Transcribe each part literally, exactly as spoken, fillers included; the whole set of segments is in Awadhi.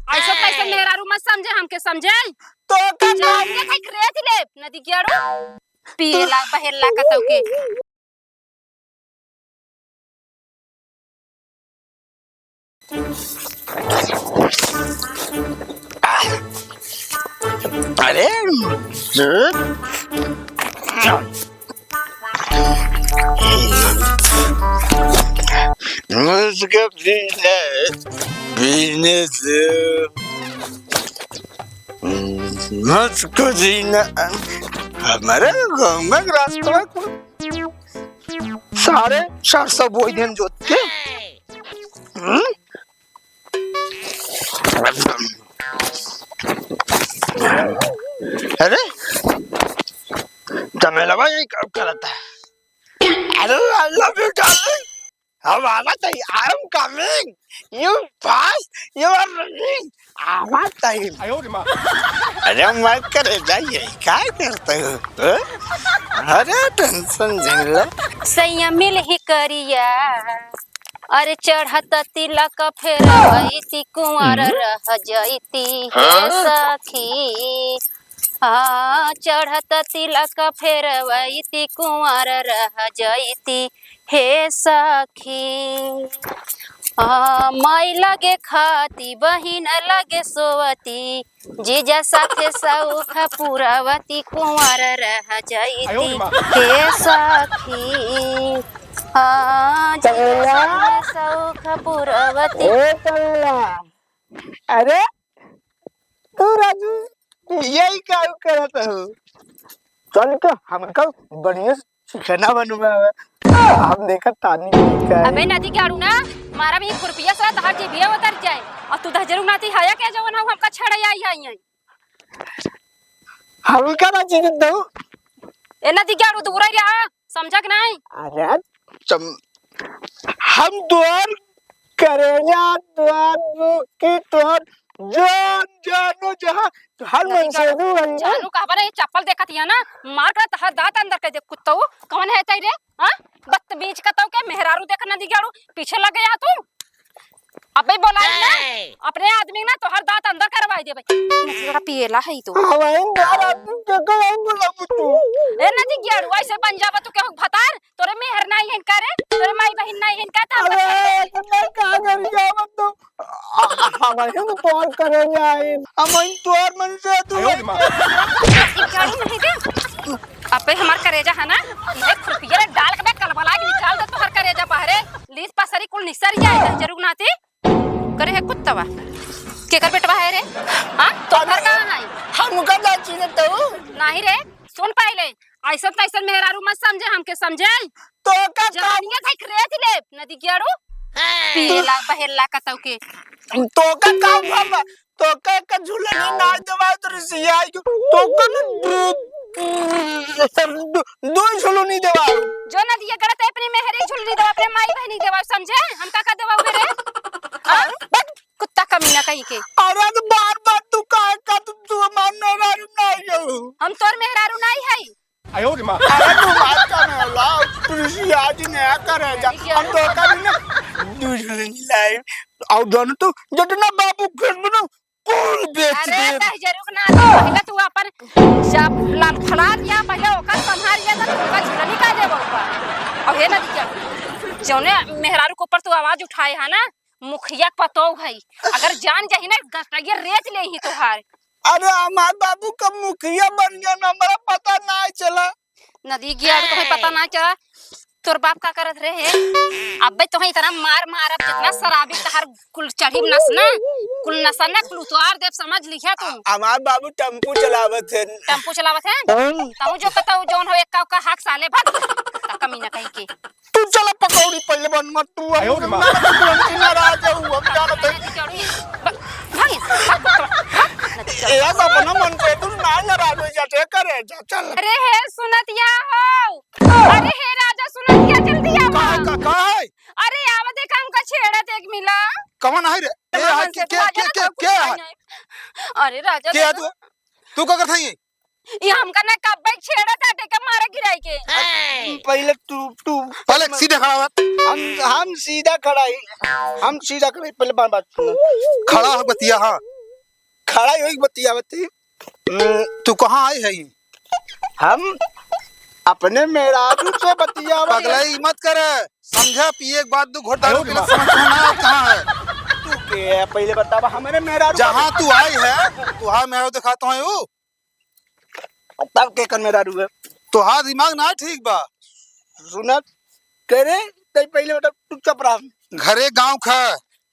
ऐसे कैसे मेहरारू मत समझे हमके, समझे? तो का जौनिया खाई रेत ले, नदी गेड़ू। पियला बहेला कतौ के। अरे, मुझको पीने, पीने से मुझको जीना। हमारे गाँव में रास्ता में सारे सरसों बोई देन जोत के। हम्म? अरे, तमेला भाई, ये क्या करता है? अरे, I love you, darling। हम आवत है, I am coming। You fast, you are running। आवत है। अरे, मत करे जाइए, क्या करते हो? हाँ? अरे, tension झेल ले। सैया मिल ही करिया, अरे चढ़त तिलक फेरवैती, कुंवर हम्म। रह जैती, हे हाँ? सखी। हाँ, चढ़त तिलक फेरवैती, कुंवर रह जैती, हे सखी। हाँ, माई लगे खाती, बहिन लगे सोवती, जीजा साथे सौख पुरवती, कुंवर रह जैती, आयो रे माँ। हे सखी। हाँ, जीजा कमला। साथे सौख पुरवती। ए कमला, अरे तू राजू, यही का करत हो? चल के हमका बढ़िया से चिकना बनवा है। हम देखत तानी का है। अबे नदी के आड़ू ना, मारा भी खुरपिया से तहार जीभिया उतर जाए। और तू दहजरू नाती हया के जवन हम हमका छेड़े आई आई आई। हमका ना चीज दो। ए नदी के आड़ू दूर ही रहा, समझा कि नहीं? अरे, चम-, हम तोर करेजा, तोर की तोर जान, जानो जहाँ, हर नदी मन से का दू है ना। जानू कहबा ना, ये चप्पल देखत हिया ना, मार कर तहार दांत अंदर कर दे कुत्तऊ। कौन है तई रे? हाँ? बदतमीज कतऊ के, मेहरारू देख नदी के आड़ू, पीछे लग गया तू। अबे बोलाई ना, ए! अपने आदमी ना तोहर दांत अंदर करवाई देबे। नदी का पिएला है तो। हमारे द्वारा तुम के कौन बोला तू? ए नदी गेड़ू, ऐसे बन जाबा तू केहू भतार? तोरे मेहर नाही है का रे? तोरे माई बहिन नाही है का? तो हम अरे, बता दे। इतना का कर जाबा तू? आ, हमारे तो तोर करे जाए। हम इन तोर मन से तू आयो रे माँ। नदी गेड़ू नहीं दे। अबे हमार करेजा है ना, ये खुरपिया डाल के बे कलबला के निकाल दे तोहर करेजा बाहरे। लीस पसरी कुल निसर जाए, जरूर नाती। करे है कुत्तवा। केकर बेटवा है रे? हाँ? तोहर अरे, कहाँ है? हमका ना चीन्हे तू। नाही रे, सुन पहिले, ऐसन तैसन मेहरारू मत समझे हमके, समझे? तो का जवानिया धई रेत ले, नदी गेड़ू। पियला बहेला कतौ के। तो का काम हम, तो का का झुलनी ना देवा तो रिसिया, तो का न दो, दो झुलनी देवा। जो नदिया गड़त है अपनी मेहरी झुलनी देवा, अपने माई बहनी देवा, समझे? हम का का देवा मेरे? हाँ? बट कुत्ता कमीना कहीं के। अरे तो बार बार तू काहे का तू, तू हमार मेहरारू नहीं हो। हम तोर मेहरारू नहीं है। आयो रे माँ। अरे तू बात का मेला, तू ऋषि आज नया करे जा। हम तो का भी ना दूसरे लाइव। और जान तू जितना बाबू खेल ना कुल बेच अरे दे। तहजरुक ना, पहले तू अपन जब लड़फड़ा लिया, पहले ओकर संभाल लिया, तो तुमका झुलनी का देबो ऊपर। और हे ना दिया, जौने मेहरारू के ऊपर तू आवाज उठाए है ना, मुखिया के पतोह है, अगर जान जाही ना, गटैया रेत लेही तोहार। अरे हमार बाबू कब मुखिया बन गया ना, हमरा पता ना चला। नदी गया, अभी तुम्हें पता ना चला। तोर बाप का करत रहे? अबे तोहे इतना मार मारब, जितना शराबी तहार कुल चढ़ी नस ना, कुल नसा ना, कुल उतार देब, समझ लिया तू। हमार बाबू टेम्पू चलावत है। टेम्पू चलावत है? हाँ। तहु जो कतौ जौन हो, एक का, का हाक साले भग। कुत्ता कमीना कहीं के। तू चला पकौड़ी पहले बन मत तू। आयो रे माँ। मैं तो तुरंत ही नाराज हूँ, हम जानत है। भाग, भाग, भाग, भाग। ए, आज अपना मन से तू ना नाराज हो जाते करे, जा चल। अरे हे सुनतिया हो। अरे हे राजा सुनतिया, जल्दी आवा। का, का, का है? अरे आवा, देख हमका छेड़त एक मिला। कौन है रे? ए, है के, के, के, के, के है? अरे राजा के है तू? तू का करत है ये? ये हमका ना कब्बे छेड़त आटे के मारे गिराई के। पहले तू, तू पहले सीधे खड़ा हो। हम, हम सीधा खड़ा ही। हम सीधा खड़े, पहले बात, बात सुन। खड़ा हो बतिया, हाँ। खड़ा ही होई बतियावत ही। हम्म, तू कहाँ आई है? हम अपने मेहरारू से बतियावत ही। पगलाई मत कर, समझा? पिए के बाद दू घोट दारू पीले, समझ में ना आवत कहाँ है। तू के है? पहले बतावा, हमरे मेहरारू जहाँ तू आई है, तुहार मेहरारू दिखाता हूँ यू। तब के कर मेहरारू है? तोहार दिमाग ना ठीक बा। सुनत करे, तई पहले बता, तू चुप रह। घरे गाँव खा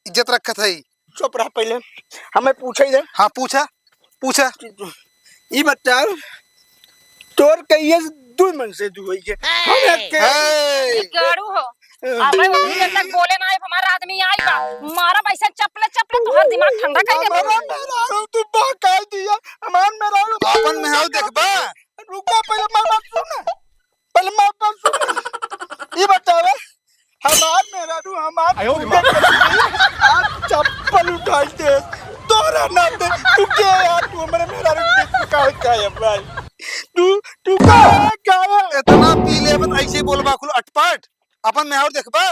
इज्जत रखत है। चुप रह पहले, हमें पूछे दे। हाँ, पूछा, पूछा। ई बताओ, तोर कहिए दू मन से दू होई है। हम एक के ए! गाड़ू हो। अबे वो भी तक बोले ना, हमारा आदमी आई बा। मारा पैसा चपले चपले, तोहर दिमाग ठंडा कर दे। हमारा मेहरारू तू बहकाई दिया, हमार मेहरारू। अपन मेहरारू देखबा। रुका, पहले मार बात सुन। पहले मार बात सुन। ई बतावे, हमार मेहरारू, हमार आयो रे माँ। आज चप्पल उठाई दे। तोरा ना दे, तू के यार, तू हमरे मेहरारू के बीच में काहे, काहे है भाई? तू, तू काहे, काहे? इतना पी लेबत ऐसे बोलबा कुल अटपट। अपन मेहरारू देखबा?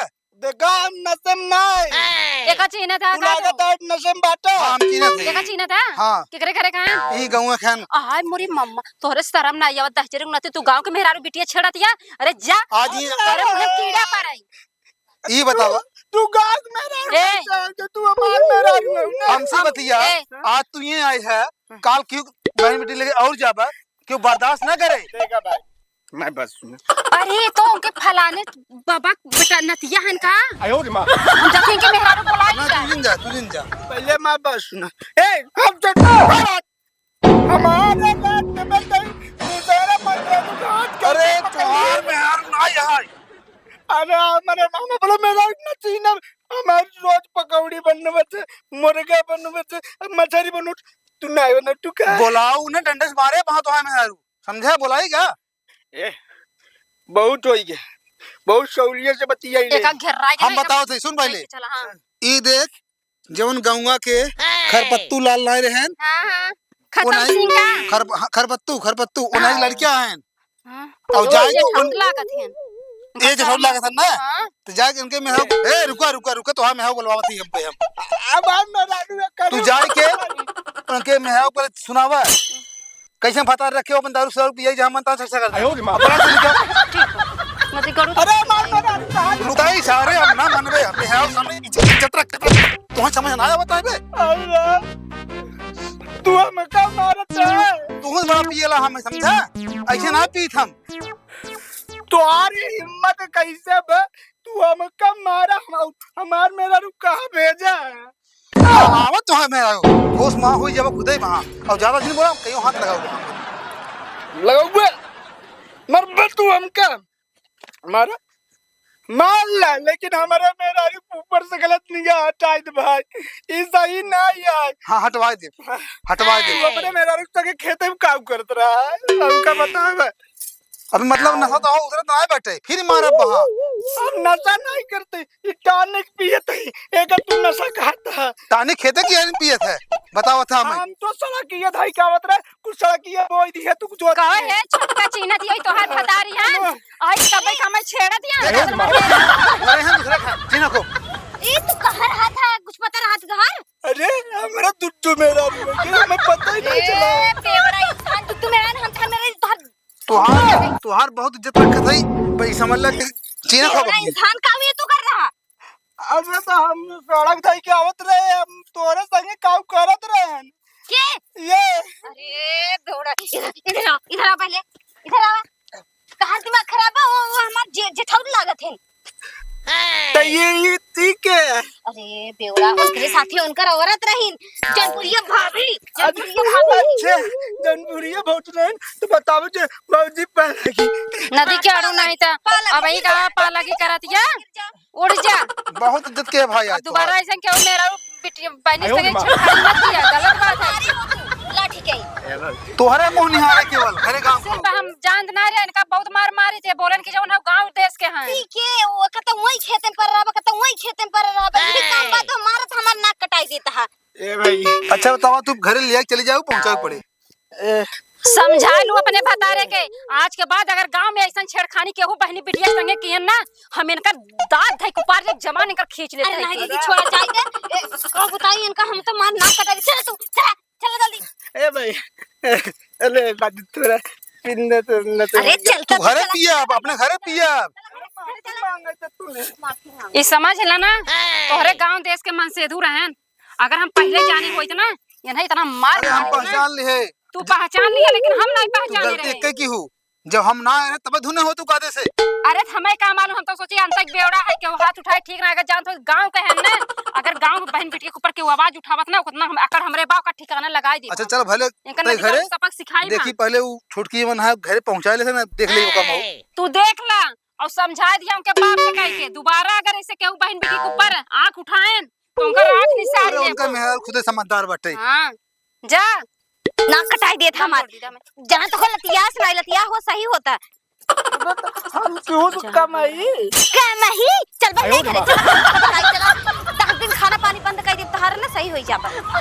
देखा, हम नशे में नाई। एका चीन्हत है तू का लागत तू? है नशे में बाटा। हाँ, हम चीन्हत है। एका चीन्हत है? हाँ। केकरे घरे का है? ई गौवा खान। आय मोरी मम्मा, तोहरे शरम ना आवत, दहजरे नाते तू गाँव के मेहरारू बिटिया छेड़त या? अरे जा। आज ही अरे मुझे कीड़ा पर आई। ई बतावा। तू गाँव के मेहरारू ए। कैसे है कि तू हमार मेहरारू है ना? हमसे हम बतिया। ए। आज तू ये आई है, काल क्यों बहन बेटी लेके और जाबा? क्यों बर्दाश्त ना करे? देखा भाई, मैं बस सुन। अरे, तो उनके फलाने बाबा बेटा नतिया हन का? आयो रे माँ। हम जब इनके मेहरारू बुलाई ना, जा। तू जिन जा, तू जिन जा। पहले मैं बस सुन। ए, हम तो हमारे रात में मैं कहीं दूसरा मत करूँगा। अरे, तोहार मेहरारू ना यहाँ। अरे, हमारे मामा बोला मेहरारू ना चीन्हब, हमार रोज पकौड़ी बनने बचे, मुर्गा बनने बचे, मछरी बनू, तू ना बना, तू का? बोलाऊ ना, डंडे से मारे, वहाँ तोहार मेहरारू। समझा, बोलाई का? ए, बहुत होई गे, बहुत सौलिये से बतियाई ले। एका घेर्रा के हम ना बताओ थे, सुन पहले। चला, हाँ। ई देख, जवन गौवा के खरपत्तू लाल लाए रहन। हाँ, हाँ। खतम ओनाई सिंह का? खर-, हाँ, खरपत्तू, खरपत्तू, ओनाई हाँ। लड़कियां हैं। हाँ। और तो जाए ये तो झूठ उन-, लागत हैं। ये जो झूठ लागत है ना, हाँ। तो जाए के उनके मेहरारू, ए, रुका, रुका, रुका, तो हाँ, मेहरारू बोलवावत ही हम पे हम। अब हम मेहरारू का तू करूँ। जाए के उनके मेहरारू पर सुनावा। कैसे भतार रखे हो अपन दारू सारू पिए जहाँ मन तहाँ छक छक कर दे। आयो रे माँ। अब बड़ा जल्दी जाओ। मत करो। अरे मार, मार, मार, मार। रुकाई सारे, हम ना मनबे, हम मेहरारू सामने इज्जत, इज्जत रख, तुहैं समझ ना आवत है बे। अरे, तू हमका मारत है। तू बड़ा पिएला हमें समझा, ऐसे ना पीत हम। तुम्हारी हिम्मत कैसे बे? तू हमका मारा, हम, हमार मेहरारू कहाँ भेजा है? आवत तो है मेहरारू, होश मा होई जब खुदे वहाँ। और ज्यादा दिन बोला, कहीं हाथ लगाओ वहाँ। लगाओ बे, मर बे तू हमका, मारा, मार ला, लेकिन हमारे मेहरारू ऊपर से गलत निगाह हटाई दे भाई, ई सही ना यार। हाँ, हटवाई दे, हटवाई दे। तू अपने मेहरारू के खेते में काम करत रहा है, हमका बता बे। अबे मतलब नशा तो हो, उतरत ना बाटे, फिर मारब बहा। हम नशा नहीं करते, ये टॉनिक पियत है। एकर तू नशा कहत है। टॉनिक खेते की आदमी पियत है, बतावत है हमें। हम तो सड़किया धाई के आवत रहे, कुछ सड़किया बोई दी है, तू कुछ और कहे है, छोटका चीन्हत यही तोहार भतारी है। हाँ। आज तबे का मैं छेड़त यहाँ। देख, अरे हम दूसरा खा, चीन्हा को। ई तू कहाँ रहत है, कुछ पता रहत घर? अरे, हमारा दुद्दू मेहरारू है, हमें पता ही नहीं चला। ए, बेवड़ा इंसान, दुद्दू मेहरारू, हम थार मेरे धर तोहार, तोहार बहुत इज्जत रखत हई, भाई समझ ला कि चीन्हा खा बेवड़ा बकरी। इंसान का ये तू कर रहा? अरे तो हम सड़क धई के आवत रहे, हम तोरे संगे काम करत रहन। के? ये। अरे बेवड़ा, इधर, इधर आ, इधर आ पहले, इधर आ। तोहार दिमाग खराब है, वो, वो हमार जे-, जेठाउर लागत है। तो ये, ये ठीक है। अरे बेवड़ा, उनके साथी उनकर औरत रहीन, जनपुरिया भाभी, जनपुरिया भाभी। अच्छा, जनपुरिया भौज रहीन, तो बताओ जे भौजी पा लगी। नदी के आड़ू नहीं था, पा लगी। अब यही कहा पा लगी करत या, उड़ जा। बहुत इज्जत के भाई आज दोबारा तोहार। ऐसा क्यों मेरा बिटिया बहनी आयो संगे रे माँ। छेड़खानी मत किया, गलत बात है। लाठी के। तोहरे मुंह निहारे केवल, मेरे गांव सिर्फ को। हम जानत ना रहे, इनका बहुत मार मारी थे, बोलन कि जौन हम गांव देश के हैं। ठीक है, वो कहता वही खेतन पर रहा, कहता वही खेतन पर रहा, ये काम बात तो मारत हमार नाक कटाई देता है। ए भाई। अच्छा बतावा, तू घरे लिया के चली जाओ, पहुंचाओ पड़े। ए। समझा लू अपने भतारे के, आज के बाद अगर गांव में ऐसा छेड़खानी केहू बहनी बिटिया संगे किए ना, हम इनकर दांत धई कुपार जब जमान इनकर खींच लेते अरे हैं। नहीं दीदी, छोड़ा जाए दे। ए, का बताई इनका, हम तो मार नाक कटाई दे। चल तू, चल। चला, ए भाई, अरे बाजी तोरा पिंदे तो न तो अरे चल तू तो घरे चल। पिया, अपने घरे पिया। ई समझ ला ना, तोहरे गांव देश के मनसेधू रहन, अगर हम पहिले जाने होइत ना, इन्हें इतना मार अरे हम मारे ना। पहचान लिहे। तू पहचान लिहे, लेकिन हम नहीं तू पहचाने गलती रहे। एक की हूँ, जब हम ना आए रहे, तब धुने हो तू कादे से। अरे, त हमें का मालूम, हम तो सोचे अंतक बेवड़ा है, केहू हाथ उठाए ठीक ना, अगर जानत हो गाँव के हैं ना, अगर गाँव के बहन बेटी के ऊपर केहू आवाज उठावत ना, उतना हम अकड़ हमरे बाप का ठिकाना लगाई दे। अच्छा, चल भले इनका तय नदी का घरे सबक सिखाई देखी, बा। पहले उ छोटकी मन है घरे पहुँचा ले से ना, देख ले ओका मऊ। तू देख ला और समझा दिया उनके बाप से कह के, दोबारा अगर ऐसे केहू बहन बेटी के ऊपर आँख उठाएन, तो उनका आँख निशान अरे, लेबो। उनका मेहरारू खुदे समझदार बाटे। हाँ, जा। नाक कटाई देत हम हमार। छोड़ दी, जा मैं। जहाँ तो लतिया से नहीं, लतिया हो सही होता। हम क्यों तो कमाई? कमाई? चल बे, नहीं करे। चल, चल, चल। दस दिन खाना पानी बंद कर दे, तहार ना सही होई जाबा।